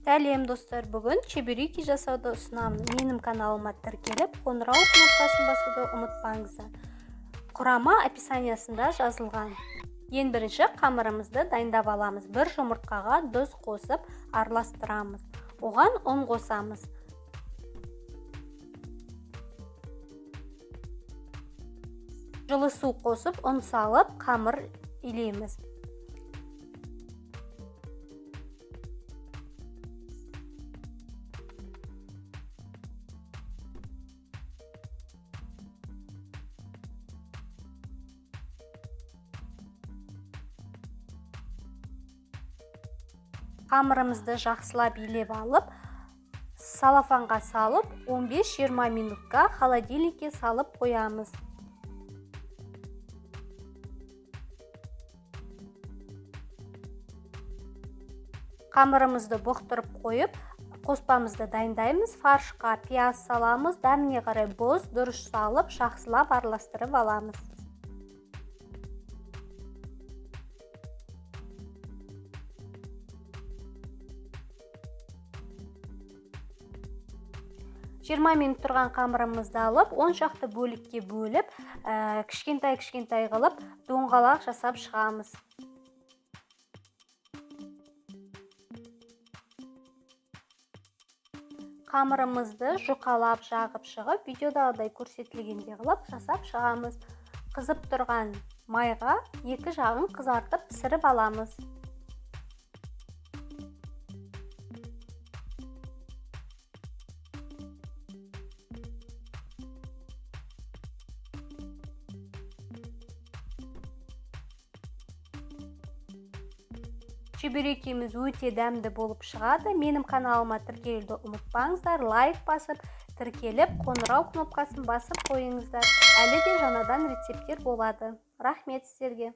Сәлем, достар! Бүгін чебуреки жасауды ұсынамын. Менің каналыма тіркеліп, қоңырау кнопкасын басуды ұмытпаңыздар. Құрамы описаниясында жазылған. Ең бірінші қамырымызды дайындап аламыз. Бір жұмыртқаға тұз қосып араластырамыз. Оған ұн қосамыз. Жылы су қосып, ұн салып, қамыр илейміз. Қамырымызды жақсылап илеп алып, салафанға салып, 15-20 минутқа холодильникке салып қоямыз. Қамырымызды бұқтырып қойып, қоспамызды дайындаймыз. Фаршқа пияз саламыз, дәміне қарай бұз, дұрыш салып, жақсылап араластырып аламыз. 20 минут тұрған қамырымызды алып, 10 шақты бөлікке бөліп, кішкентай-кішкентай қылып доңғалақ жасап шығамыз. Қамырымызды жұқалап жағып шығып, видеодағыдай көрсетілгендей қылып жасап шығамыз. Қызып тұрған майға екі жағын қызартып пісіріп аламыз. Чебурекіміз өте дәмді болып шығады. Менің каналыма тіркелуді ұмытпаңыздар. Лайк басып, тіркеліп, қоңырау кнопкасын басып қойыңыздар. Әлі де жаңадан рецепттер болады. Рахмет сіздерге.